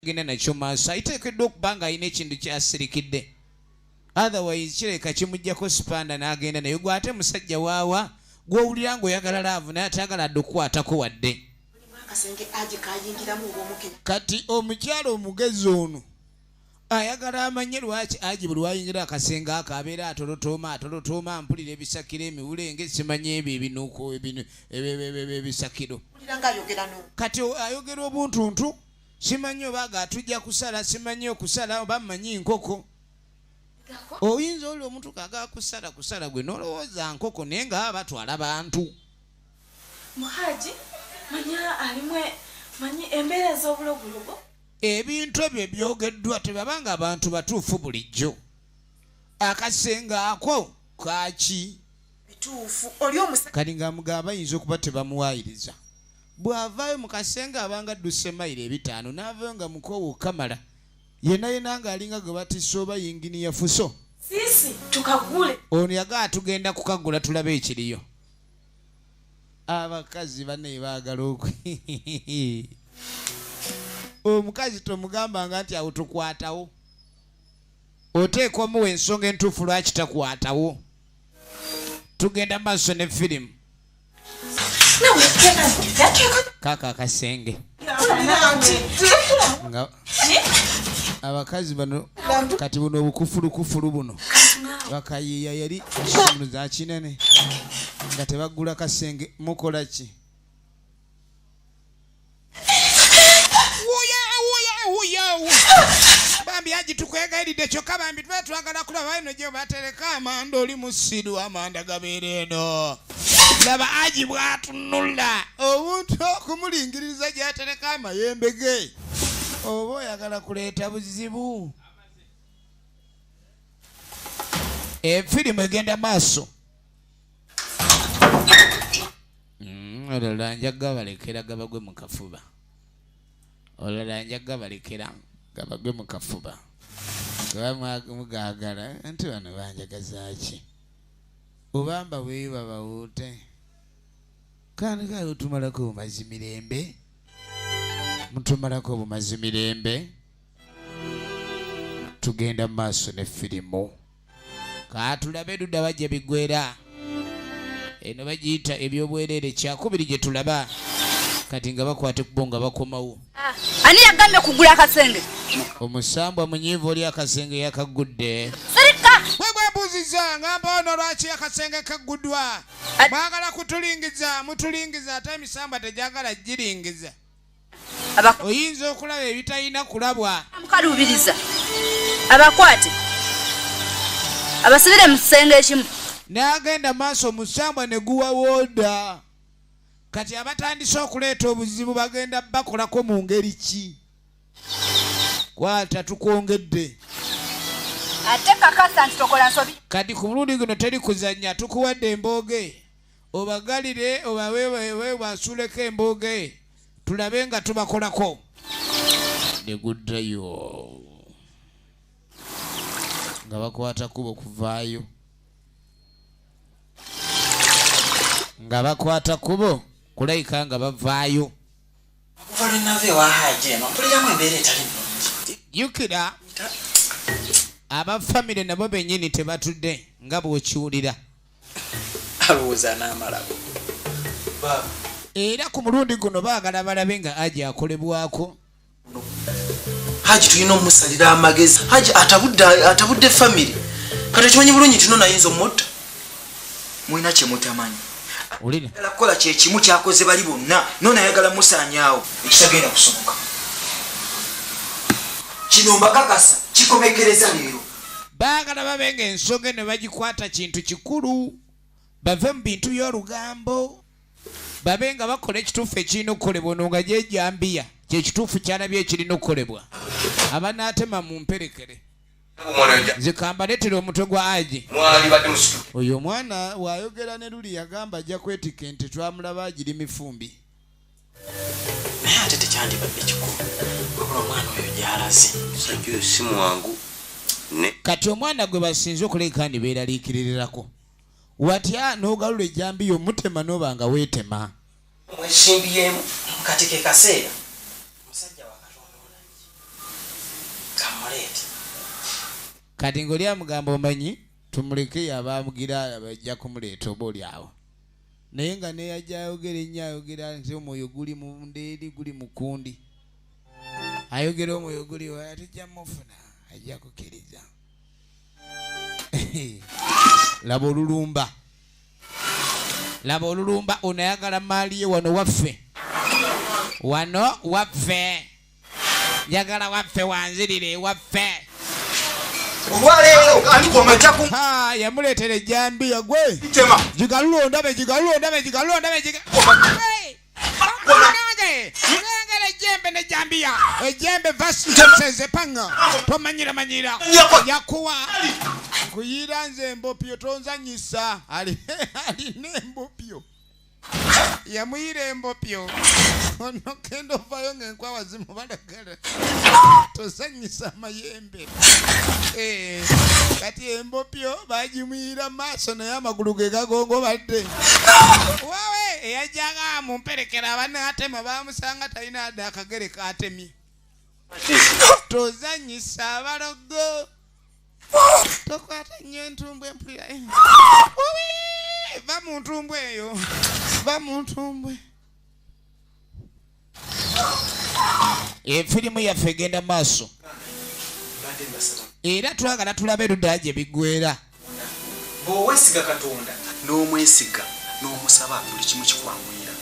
Genda nakyo maaso, ayiteekeddwa okuba nga alina ekintu kyasirikidde, otherwise kireka kimugjako sipanda n'agenda naye. Gwe ate musajja waawa gw'owulira ng'oyagala love, naye atayagala adde okukwatako wadde. Akasenge aje kayingiramu oba omuke. Kati omukyala omugezi ono ayagala amanye lwaki aji buli wayingira akasenge ako abeera atolotooma, atolotooma. Mpulira ebisakiro, emiwulenge, simanyi ebyo ebinuuko, ebisakiro. Mpulira ng'ayogera no. Kati ayogera obuntuntu, simanyi oba ga tujja kusala, simanyi okusala oba mmanyi nkoko. Oyinza oli omuntu kaga kusala kusala, gwe nolowooza nkoko, naye nga baba batwala bantu. Muhaji manya alimu manyi embeera ez'obulogulogo. Ebintu ebyo ebyogeddwa tebabanga abantu batuufu bulijjo. Akasenge ako kaki? Bituufu, oli omusajja. Kati nga mugamba bayinza okuba tebamuwaayiriza. Bw'avaayo mu kasenge abanga adduse mayiro 50, n'avaayo nga mukoowu kamala yena yena ng'alinga gwe batisse oba yinginiya fuso. Siisi tukagule. Ono yagaa tugenda kukagula tulabe ekiriyo. Abakazi bane baagala oku omukazi tomugambanga nti awo tukwatawo, oteekwa omuwa ensonga entuufu lwaki takwatawo. Tugenda maaso ne firimu. Kaka akasenge nga abakazi bano kati buno obukufulukufulu buno bakayiya yali kisumulu za kinene nga tebaggula kasenge. Mukola ki? Wuya wuya wuya wuya! Bambi aji, tukwegayiridde kyokka bambi tuba twagala kulaba eno gye batereka amanda. Oli musiru, amanda gabeera eno. Laba aji bw'atunula omuntu okumulingiriza gy'atereka amayembe ge, oba oyagala kuleeta buzibu. Efirimu egenda maaso. Olala nja gabalekera gabagwe mu kafuba, olala nja gabalekera gabagwe mu kafuba kuba mugagala nti bano banjagazaaki oba mbaweeyo babawuute. Kandi kale otumalako obumazi mirembe, mutumalako obumazi mirembe. Tugenda mu maaso ne firimu, kaatulabe ludda bajja bigwera. Eno bagiyita Ebyobwereere, kyakubiri gye tulaba kati nga bakwata ekkubo nga bakomawo. Ani yagambye kugula akasenge? Omusambwa munyiivu oli akasenge yakagudde. Sirika! Gwe gwebuuziza ngamba ono lwaki akasenge kagguddwa? Mwagala kutulingiza, mutulingiza, ate emisambwa tegyagala giringiza. Oyinza okulaba ebitalina kulabwa. Mukaluubiriza abakwate abasibire mu kisenge ekimu. N'agenda maaso omusambwa ne guwa wooda. Kati abatandise okuleeta obuzibu bagenda bakolako mu ngeri ki? Kwata tukwongedde. Ate kakasa nti tokola nsobi. Kati ku mulundi guno teri kuzannya, tukuwadde embooge obagalire obawewewe basuuleko embooge tulabe nga tubakolako ne guddayo nga bakwata kubo kuvaayo, nga bakwata kubo kulayika nga bavaayo. Okuva lwe nava ewa Haji eno mpuliramu embeera etali nnungi. Jjukira abafamire nabo bennyini tebatudde nga bw'okiwulira. Alowooza anaamalako. Era ku mulundi guno baagala balabe nga aji akolebwako. Haji tulina omusalira amagezi. Haji atabudde, atabudde famire. Kati okimanyi bulungi nti no nayinza omutta. Mulina kye mutamanyi. Wulira. Ayagala kukola kyekimu kyakoze bali bonna, nono ayagala musaanyaawo, ekitagenda kusoboka. Kino mbakakasa kikomekereza leero. Baagala babe nga ensonga eno bagikwata kintu kikulu, bave mu bintu by'olugambo, babe nga bakola ekituufu ekirina okukolebwa. Ono nga gyejambiya kyekituufu kyalabye ekirina okukolebwa, abanaatema mu mperekere. Nze kambaleetera omutwe gwa aji. Oyo omwana wayogera ne luli yagamba ajja kwetikka ente, twamulaba agiri mifumbi. Naye ate tekyandibadde kikulu, wabula omwana oyo gy'alaze. Omusajja oyo si mwangu ne. Kati omwana gwe basinze okuleka ndi beeraliikiririrako watya n'ogalula ejjambiya omutema n'oba nga weetema. Mwesimbyemu. Kati ke kaseera musajja wa Katonda ono ajje. Kati ng'oli amugamba omanyi tumuleke yabamugira bajja kumuleeta oba oli awo. Naye nga neyajja ayogera ennyo ayogera nti omwoyo guli mu ndeeri guli mu kundi. Ayogera omwoyo guli wala tujja mufuna ajja kukkiriza. Laba olulumba. Laba olulumba onayagala maali ye wano waffe. Wano waffe. Njagala waffe wanzirire waffe. Ha yamuleetera ejjambiya gwe. Gigalula ondabe gigalula ondabe gigalula ondabe Mulengera ejjembe n'ejjambiya. Ejjembe vasi seze panga. Tomanyira manyira. Yakuwa. Kuyira nze embopyo tonzanyisa. Alina embopyo. Yamuyira embopyo. Ono kendo ovayo ng'enkwawa zimubalagala. Tozanyisa amayembe. Kati embopyo bagimuyira maaso naye amagulu ge gagongobadde. Wawe eyajjanga mumperekera abanaatema bamusanga talina adde akagere k'atemye. Tozanyisa abalogo. Tokwata nnyo entumbwe mpulira. Va mu ntumbwe eyo. Va mu ntumbwe. Efirimu yaffe egenda maaso. Era twagala tulabe erudda gye biggweera. Bw'owesiga Katonda n'omwesiga n'omusaba buli kimu kikwanguyira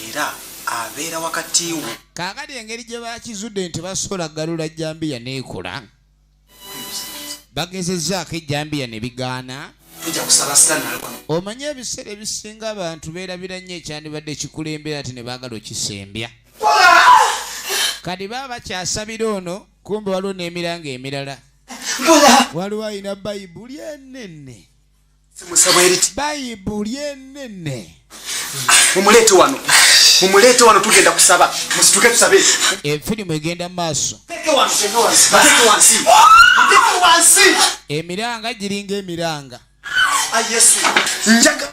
era abeera wakati wo. Kaakati engeri gye bakizudde nti basobola galula jjambiya n'ekola. Bagezezzaako ejjambiya ne bigaana. Omanye ebiseera ebisinga abantu beerabira nnyo ekyandibadde kikulembera ate ne baagala okisembya. Kati baba bakyasabira ono kumbe waliwo n'emiranga emirala. Waliwo alina Bayibuli ennene. Bayibuli ennene. Mumuleete wano. Mumuleete wano tugenda kusaba. Musituke tusabe. Efirimu egenda maaso. Emiranga giringa emiranga.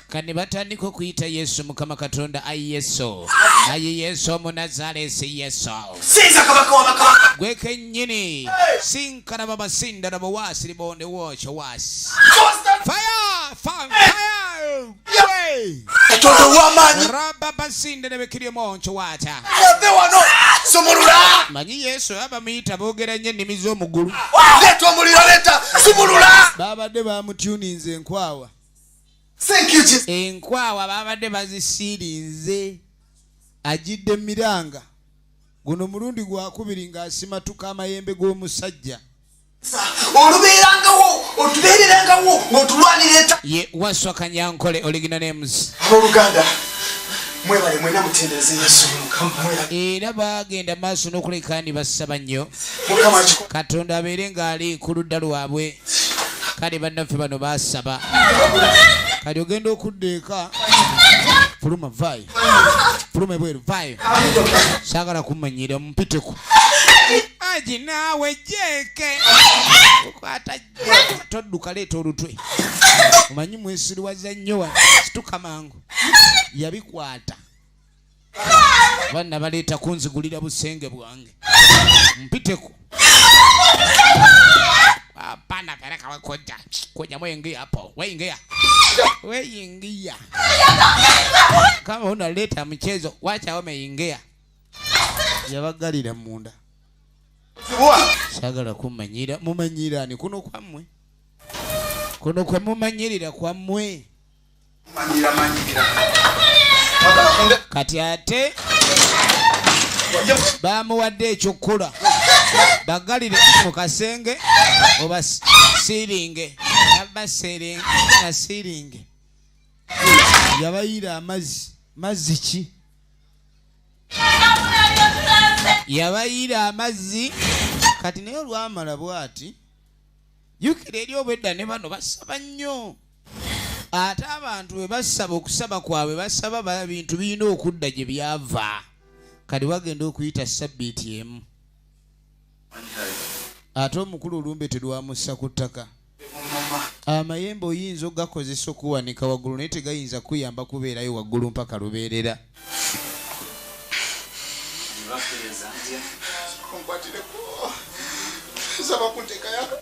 Kati batandika okuyita Yesu Mukama Katonda ayi Yesu. Ayi Yesu Omunazaalesi Yesu. Sinza kabaka wa bakabaka. Gwe kennyini. Sinkalaba basinda waasi libonde wookyo waasi. Fire! Fire! Fire! Katonda ow'amaanyi. Raba basinda ne bekirimu oncho waata. Ave wano. Sumulula. Manyi Yesu abamuyita boogera nnyo ennimi z'omuggulu. Leeta omuliro leeta. Sumulula. Babadde bamutuninze enkwawa. Thank you Jesus. Enkwawa babadde bazisiirinze. Ajidde miranga. Guno mulundi gwakubiri ng'asimatuka amayembe g'omusajja. Olubeerangawo otubeererangawo ng'otulwanira eta. Ye Waswa Kanyankole Original Names. Abooluganda mwebale mwena mutendereze Yesu. Era bagenda maaso n'okuleka ni basaba nnyo. Katonda abeere ng'ali ku ludda lwabwe. Kale bannaffe bano basaba. Kati ogenda okudda eka. Fuluma vaayo. Fuluma ebweru vaayo. Saagala kumanyira mumpiteko. Aji naawe jeeke. Okwata todduka leeta olutwe. Omanyi mwesiriwaza nnyo wano. Situka mangu. Yabikwata. Banna baleeta kunzigulira busenge bwange. Mpiteko. Hapana peleka we koja. Koja mwingia hapo. Weingia. Weingia. Kama unaleta mchezo wacha wameingia. Yabagalira munda. Sagala kumanyira mumanyira ni kuno kwammwe. Kuno kwa mumanyirira kwammwe. Manyira manyira. Kati ate bamuwadde ekyokukola. Bagalire mu kasenge oba siiringe. Abasiringe na siiringe. Yabayira amazzi. Mazzi ki? Yabayira amazzi. Kati naye olwamala bw'ati jjukira eri obwedda ne bano basaba nnyo. Ate abantu bwe basaba okusaba kwabwe basaba bintu birina okudda gye byava. Kati wagenda okuyita sabbiiti emu. Ate omukulu olumbe terwamussa ku ttaka. Amayembe oyinza okugakozesa okuwanika waggulu naye tegayinza kuyamba kubeerayo waggulu mpaka lubeerera.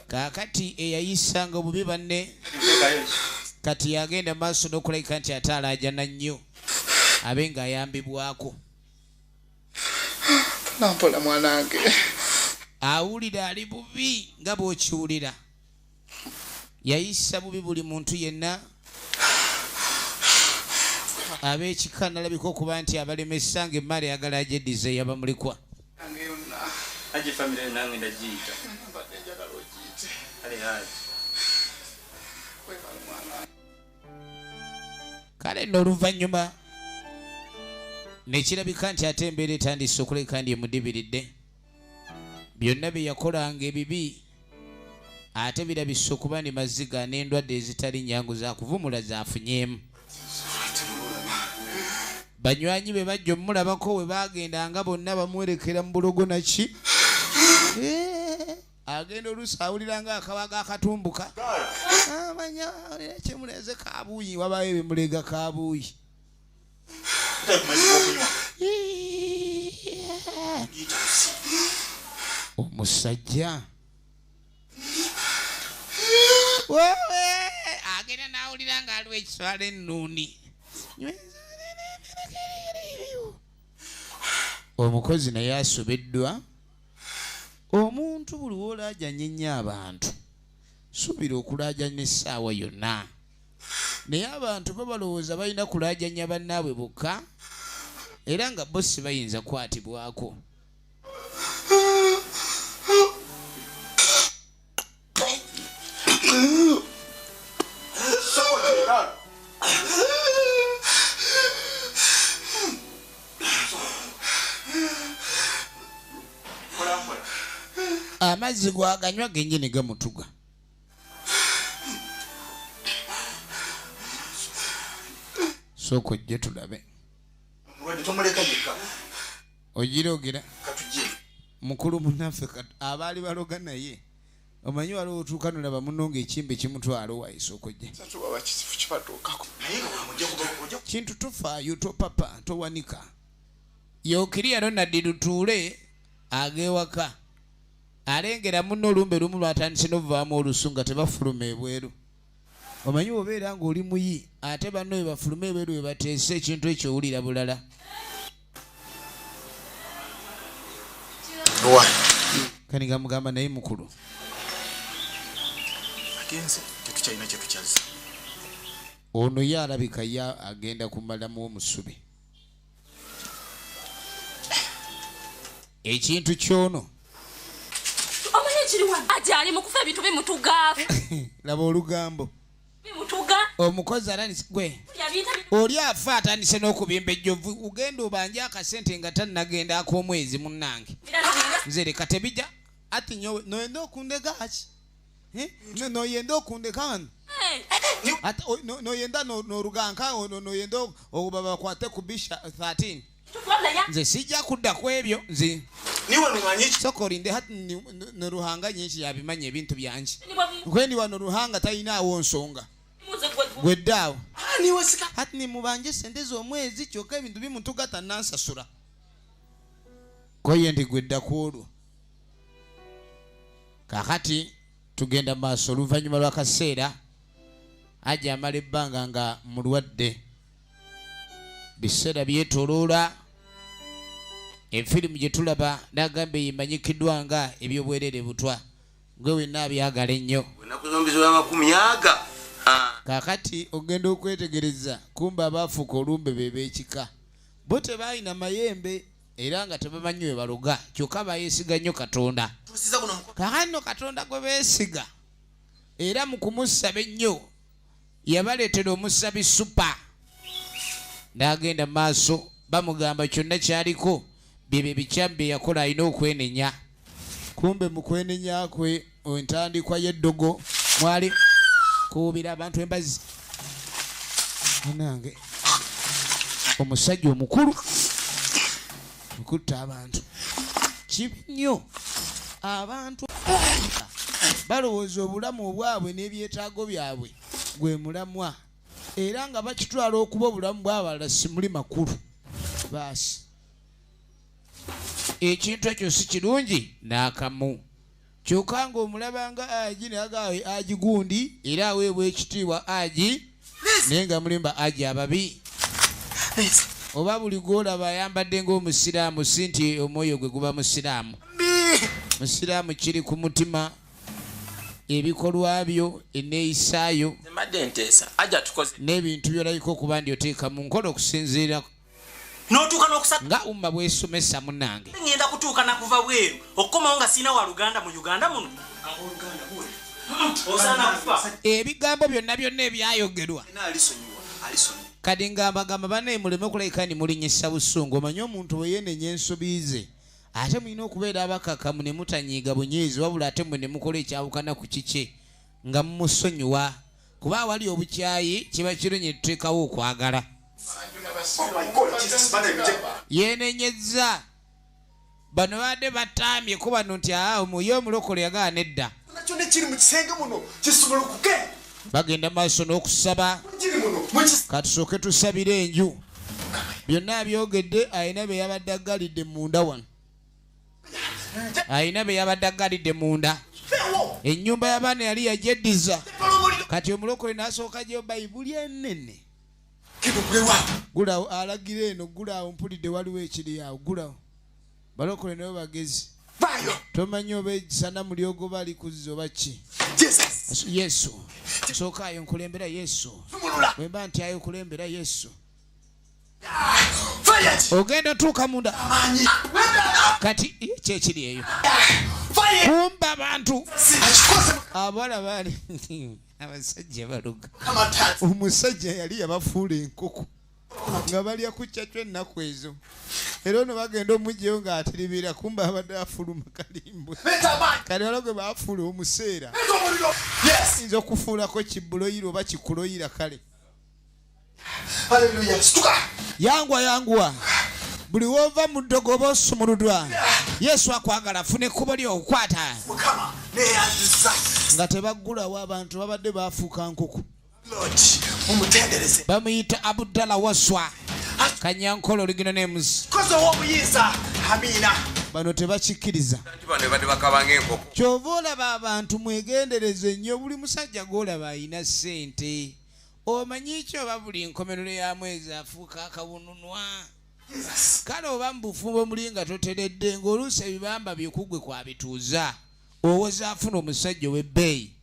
Kaakati eyayisanga obubi banne kati yagenda maaso n'okulabika nti ate alaajana nnyo abe ng'ayambibwako. Mpola mwanange. Awulira ali bubi nga bw'okiwulira. Yayisa bubi buli muntu yenna. Ab'ekika nalabika okuba nti abalemesa ng'emmali ayagala agyeddize yabamulikwa. Haji family nange ndagiyita. Ale Haji. Kale nno oluvannyuma nekirabika nti ate embeera etandise okulabika nti emudibiridde. Byonna bye yakolanga ebibi ate birabise okuba ni maziga n'endwadde ezitali nnyangu za kuvumula zaafunyeemu. Banywanyi be bajja omulabako we baagendanga bonna bamuwerekera mu bulogo naki. Agenda oluusi awulira nga akabaga akatumbuka. Amanya awulira kimuleze kabuuyi, wabaayo ebimulega kabuuyi. Omusajja wewe agenda n'awulira nga aliwo ekiswala ennuuni. Omukozi naye asobeddwa. Omuntu buli w'olaajanye ennyo abantu suubira okulaajanya essaawa yonna, naye abantu bo balowooza balina kulaajanya bannaabwe bokka era nga bo si bayinza kukwatibwako. Amazzi gwaganywa gennyini gamutuga. Sooka ojje tulabe. Ogira ogira mukulu munnaffe abaali baloga naye omanyi waliwo otuuka nolaba munno ng'ekimbe kimutwala owaye. Sooka ojje. Kintu tofaayo, topapa, towanika. Yookiriya Ronald lutuule ag'ewaka alengera munno olumbe lumu lwatandise n'ovaamu olusu nga tebafuluma ebweru. Omanyi obeera ng'oli muyi ate banno bwe bafuluma ebweru bwe bateese ekintu ekyo owulira bulala. Kani gamugamba naye mukulu. Agenze tetukyalina kye tukyazza. Ono ye alabika ye agenda kumalamu omusubi. Ekintu kyono. Aje ali mukufa ebintu bimutuga. Laba olugambo. Bimutuga. Omukozi atandise gwe. Oli afa atandise n'okubimba ejjovu. Ugenda obanje akasente nga tannagenda ak'omwezi munnange. Nze leka tebijja. Ati nyowe noyenda okundeka ki? Noyenda okundeka wano? Ate noyenda n'oruganka noyenda babakwate ku bisha 13. Nze sijja kudda ku ebyo nze. Sooka olinde hati Ruhanga nyingi yabimanya ebintu byange. Nkwendi wano Ruhanga talinaawo nsonga. Gweddaawo. Hati nimubanje sente z'omwezi kyokka ebintu bimutuga tannansasula. Koye ndi gwedda ku olwo. Kaakati tugenda maaso oluvannyuma lw'akaseera ajja amala ebbanga nga mulwadde. Biseera byetooloola. Efirimu gye tulaba n'agamba eyimanyikiddwa nga ebyobwerere butwa gwe wenna abyagala ennyo. Kaakati ogenda okwetegereza kumbe abaafuuka olumbe be b'ekika bo tebalina mayembe era nga tebamanyi we baloga kyokka bayeesiga nnyo Katonda. Kaakati nno Katonda gwe beesiga era mu kumusaba ennyo yabaleetera omusabi supa n'agenda maaso bamugamba kyonna kyaliko byebyo ebikyamu bye yakola alina okwenenya. Kumbe mu kwenenya kwe entandikwa y'eddogo mwali kuwubira abantu embazzi. Munange omusajja omukulu okutta abantu kibi nnyo. Abantu balowooza obulamu obwabwe n'ebyetaago byabwe gwe mulamwa era nga bakitwala okuba obulamu bw'abalala si muli makulu. Baasi ekintu ekyo si kirungi n'akamu. Kyokka ng'omulaba nga Haji naye aga Haji gundi era aweebwa ekitiibwa Haji, naye nga mulimba Haji ababi. Oba buli gw'olaba ayambadde ng'omusiraamu si nti omwoyo gwe guba musiraamu. Musiraamu kiri ku mutima, ebikolwa byo, enneeyisaayo Mbadde nteesa ajja tukoze n'ebintu by'olabika okuba ndi oteeka mu nkola okusinziira n'otuuka n'okusa nga umma bwesomesa munnange. Ngenda kutuuka nakuva bweru okukomawo nga sirina wa luganda mu Uganda muno. Osaana kufa. Ebigambo byonna byonna ebyayogerwa Alisonyiwa, alisonyiwa. Kati ng'abagamba bannaye muleme okulabika ni mulinyisa busungu. Omanyi omuntu bwe yeenenya ensobi ze, ate mulina okubeera abakakamu ne mutanyiiga bunyiizi, wabula ate mmwe ne mukola ekyawukana ku kikye nga mumusonyiwa, kuba awali obukyayi kiba kirungi tuteekawo okwagala. Yeenenyezza bano babadde bataamye ku bano nti aa omuye omulokole yagala nedda. Kyonna ekiri mu kisenge muno kisumulukuke. Bagenda maaso n'okusaba. Kiri muno mu Katusooke tusabire enju. Byonna abyogedde, alina be yabadde aggalidde munda wano, alina be yabadde aggalidde munda. Ennyumba y'abaana yali yagyeddiza, kati omulokole n'asooka gyo Bayibuli enene. Gulawo, alagira eno, gulawo, mpulidde waliwo ekiri awo, gulawo. Balokole nabo bagezi, tomanyi oba ekisana mulyogoba alikuzza oba ki. Yesu sooka ayo nkulembera, Yesu bwemba nti ayo kulembera Yesu. Ogenda otuuka munda kati kyekiri eyo kumba abantu abawala baali abasajja baluga. Omusajja yali yabafuula enkoko nga balya ku kyakyo ennaku ezo, era ono bagenda omugyeyo ng'atiribira, kumba abadde afuluma kalimbwe. Kati waliwo gwe bafuula omuseera, yinza okufuulako kibuloyira oba kikuloyira kale. Yangwa yanguwa, buli wova mu ddogo oba osumuluddwa. Yesu akwagala, funa ekkubo lyo okukwata nga tebaggulawo. Abantu babadde bafuuka nkoko. Bamuyita Abudala Waswa Kanyankolo, original names. Bano tebakikkiriza. Bano badde bakaba ng'enkoko. Kyova olaba abantu mwegendereze nnyo. Buli musajja gwolaba alina ssente, omanyi ki oba buli nkomerero ya mwezi afuuka akawununwa? Kale oba mu bufumbo muli nga toteredde, ng'oluusi ebibamba byekugwe kwabituuza, owoza afuna omusajja ow'ebbeeyi.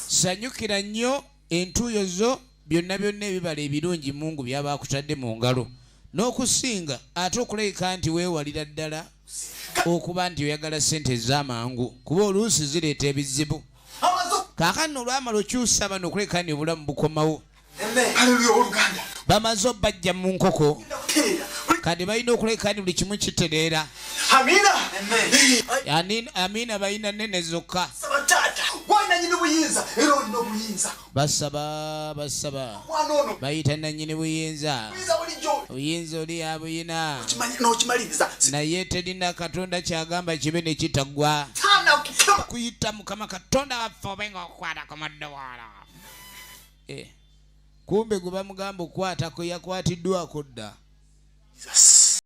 Sanyukira nnyo entuuyo zo, byonna byonna ebibala ebirungi Mungu byaba akutadde mu ngalo, n'okusinga ate okulabika nti weewalira ddala okuba nti oyagala ssente ez'amangu, kuba oluusi zireeta ebizibu. Kaakano olwamala okyusa bano okulabika nti obulamu bukomawo, bamaze obbajja mu nkoko, kati balina okulabika nti buli kimu kitereera. Amiina balina nnene zokka. Basaba, basaba, bayita nannyini buyinza. Obuyinza oli yabuyina, naye terina Katonda kyagamba kibe ne kitaggwa. Kuyita Mukama Katonda waffe obe nga okukwatako mu ddoboola. Kumbe gwe bamugamba okukwatako yakwatiddwako dda.